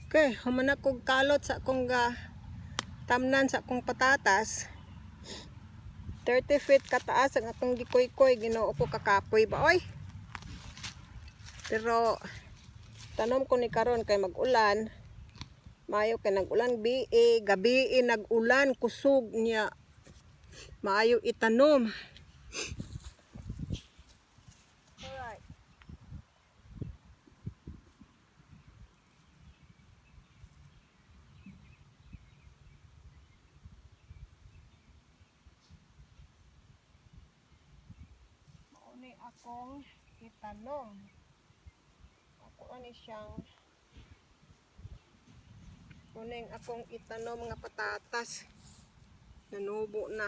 Okay, human kog kalot sa akong ga tamnan sa akong patatas. 30 feet kataas ang akong gikoy-koy, Ginoo ko, kakapoy ba oy. Pero tanom ko ni karon kay mag-ulan. Maayo kay nag-ulan bi gabi nag-ulan kusog niya. Maayo itanom. Alright. Mao ni akong itanom. Ako ani siyang kuning akong itanom nga patatas. Nanubo na.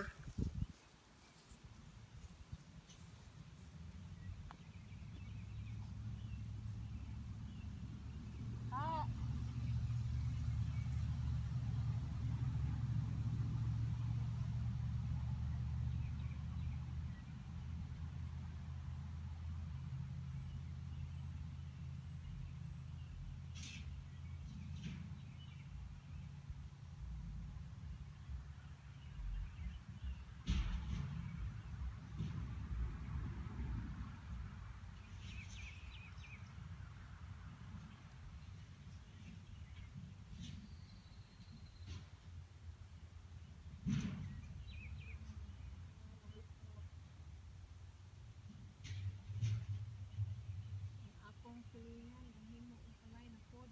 Ah. Ang akong silingan gahimo og palay na pod.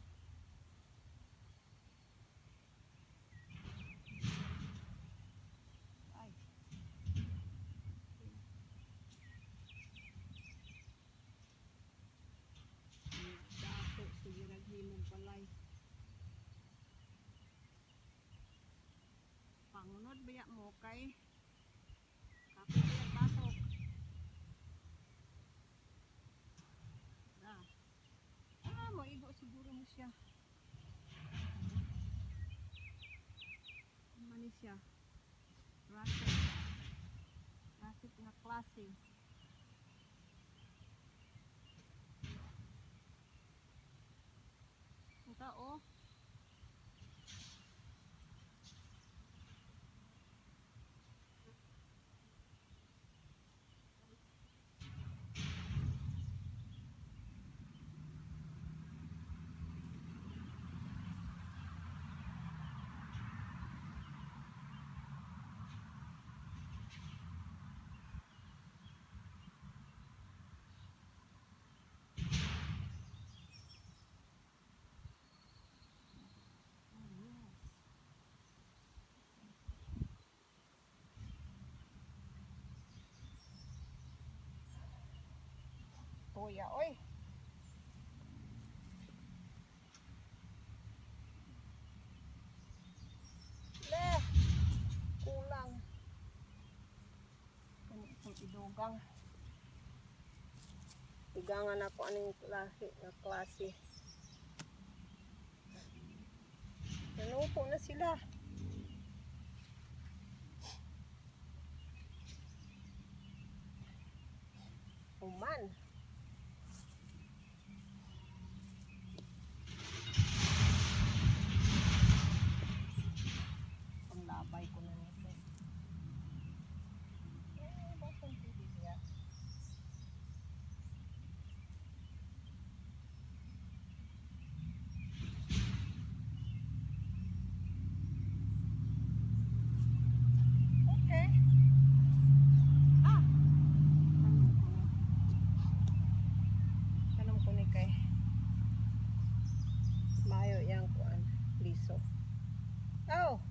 Ay. Dato sige rag himong palay. Pangunod baya mo kay kapoy ang basok. Na. Ah, maigo siguro mo siya. Ano man ni siya? Russet. Russet nga klase. Ito oh. Oh, yes. Tuya, oy. Le, kulang. Ano itong idugang? Dugangan ako aning klase nga klase. Nanupo na sila. Human. Ang labay ko na nito. Eh, bakit hindi siya? Okay. Ah! Tanom ko ni. Tanom ko ni kay maayo yang kuan liso. Oh!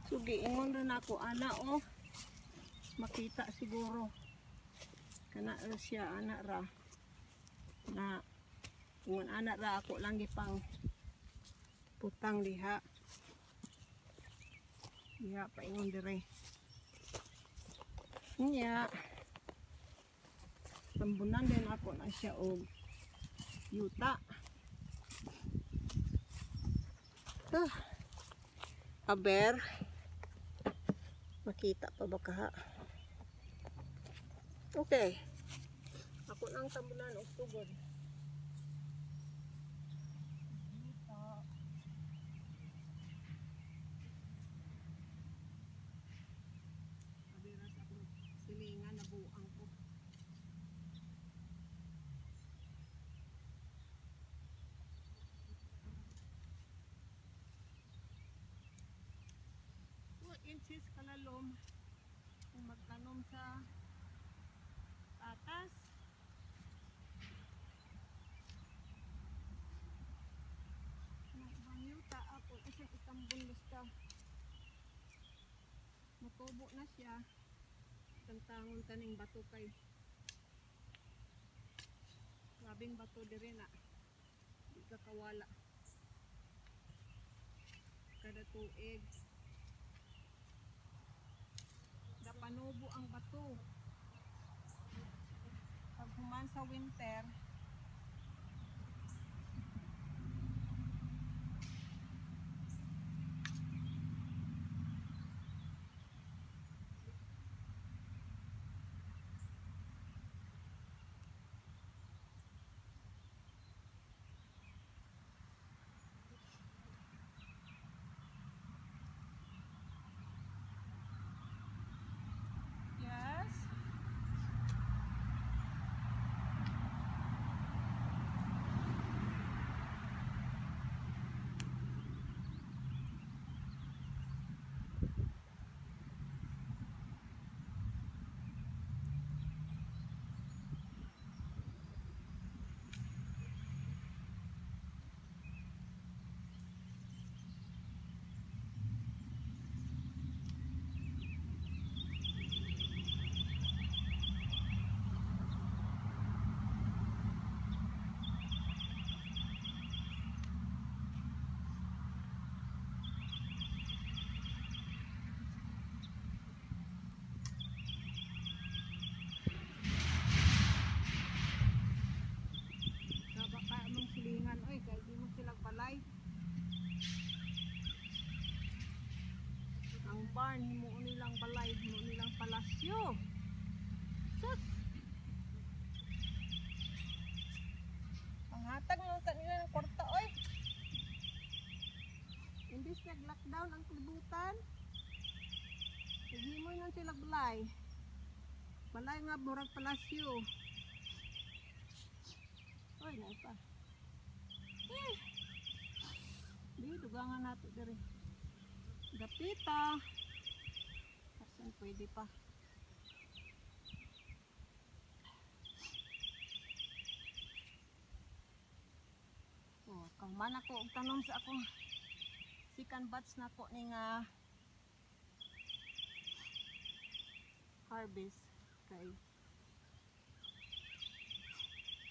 So giingon rin ako ana oh. Makita siguro. Kana ra siya, ana ra. Na ingon ana ra ako lang gipang putang diha. Diha paingon dire. Nya. Tambunan din ako na siya og Yuta. Ah. Aber, makita pa ba kaha? Okay. Ako nang tabunan og sugod. Dito. Abira sa akong silingan, nabuang ko. 2 inches kalalom kung magtanom sa tatas. Ng ibang yuta ako isang itambon basta mutubo na siya. Tantangon kaning bato kay grabeng bato diri na di ka kawala kada tuig. Dapanubo ang bato pag human sa winter. Yes. Saba ka among silingan oy kay di mo sila balay. Ang barn himuon nilang balay, himuon nilang palasyo. Sus. Panghatag lang sa nila ng kwarta oy. Imbis nag-lockdown ang kalibutan, naghimo lang sila balay. Balay nga murag palasyo. Oy, naa pa. Eh. Di, dugangan nato diri. Dapita. Asan pwede pa. Oh, kahuman ako og tanom sa akong second batch na ko ni nga harvest kay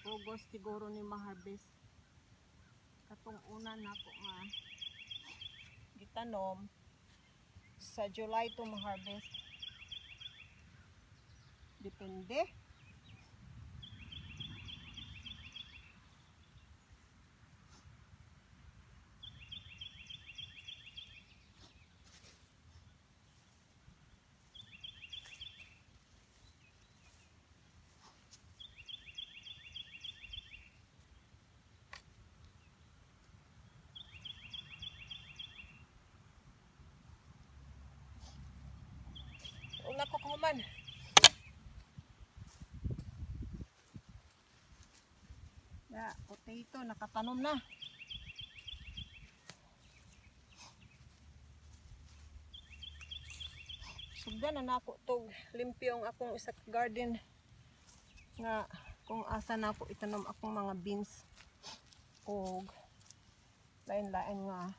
August siguro ni ma-harvest. Katong una nako nga gitanom sa July to ma-harvest. Depende. Una ko kahuman. Ya, potato nakatanom na. Sugdan na nako tog limpyo ang akong isa ka garden nga kung asa nako itanom akong mga beans og lain-lain nga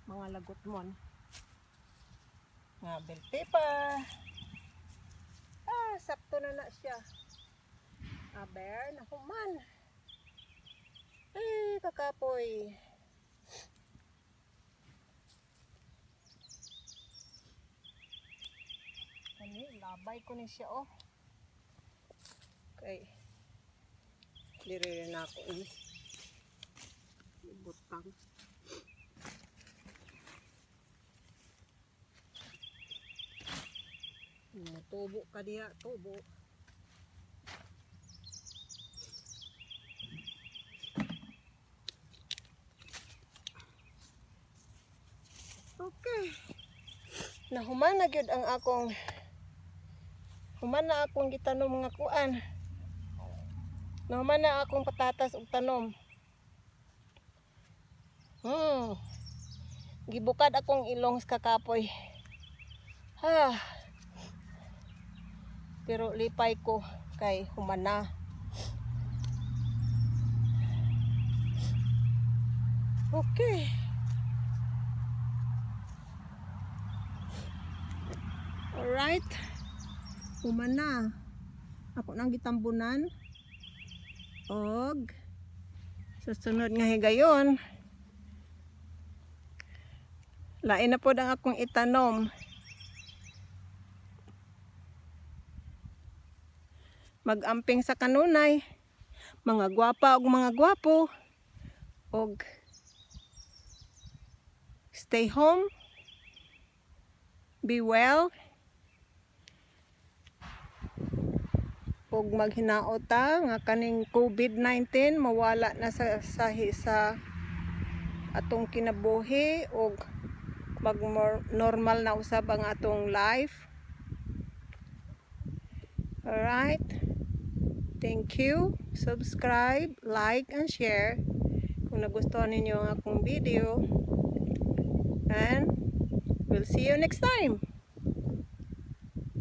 mga lagutmon nga bell pepper. Ah, sakto na na siya. Aber, nahuman. Eh, kakapoy. Kani, labay ko ni siya, oh. Dire na ako eh. Ibutang. Mutubo ka diha, tubo. Okay. Nahuman na gyud ang akong, human na akong gitanom nga kuan. Nahuman na akong patatas ug tanom. Gibukad akong ilong sa kakapoy. Ha. Pero lipay ko kay human na. Okay. Alright. Human na. Ako nang gitambunan. Og susunod nga higayon, lain na pod ang akong itanom. Mag-amping sa kanunay. Mga gwapa og mga gwapo. Og stay home. Be well. Ug maghinaot ta nga kaning COVID-19 mawala na sa atong kinabuhi ug mag normal na usab ang atong life. Alright. Thank you. Subscribe, like, and share kung nagustuhan ninyo ang akong video. And we'll see you next time.